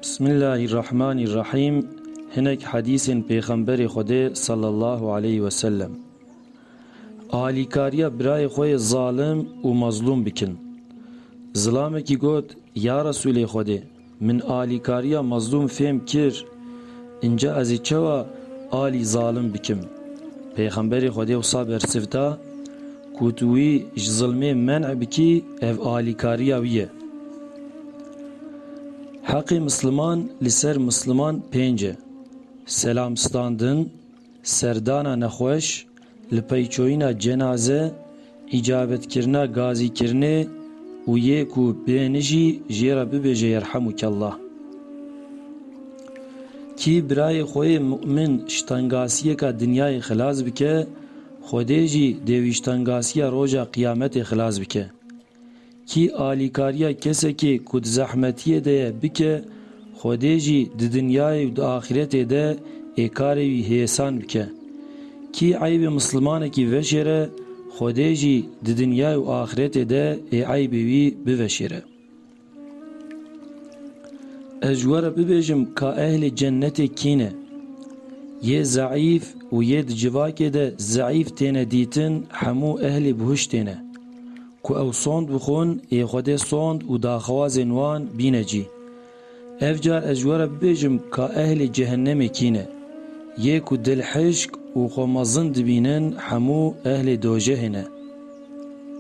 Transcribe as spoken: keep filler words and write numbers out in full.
Bismillahirrahmanirrahîm. Hinek hedîsên Pêxemberê Xwedê sallallahu aleyhi ve sellem. Alîkariya birayê xwe yê zalim û mazlûm bikin. Zilamekî got, Ya Resûlê Xwedê, min alîkariya mazlûm fêm kir, înca ez ê çawa alî zalim bikim? Pêxemberê Xwedê wisa bersiv da, ku tu wî ji zilmê men'e bikî, ev alîkariya wî ye. Heqê misliman li ser misliman pênc e: selam standin, serdana nexweş, li peyçoyîna cenaze, îcabetkirina gazîkirinê û yê ku bêhnijî jê re bibêje yerhemukellah. Kî birayê xwe yê mu'min ji tengasiyeka dinyayê xilas bike, Xwedê jî dê wî ji tengasiya roja qiyametê xilas bike. Kî alîkariya kesekê ku di zehmetiyê de ye bike, Xwedê jî di dinyayê û di axîretê de ê karê wî hêsan bike. Kî eybê mislimanekî veşêre, Xwedê jî di dinyayê û axîretê de ê eybê wî biveşêre. Ez ji we re bibêjim ka ehlê cennetê kî ne? Yê zeîf û yê di civakê de zeîf têne dîtin, hemû ehlê bihuştê ne. Ku ew sond bixwin, ê Xwedê sond û daxwazên wan bîne cî. Ev car ez ji we re bibêjim ka ehlê cehennemê kî ne? Yê ku dilhişk û xwe mezin dibînin, hemû ehlê dojehê ne.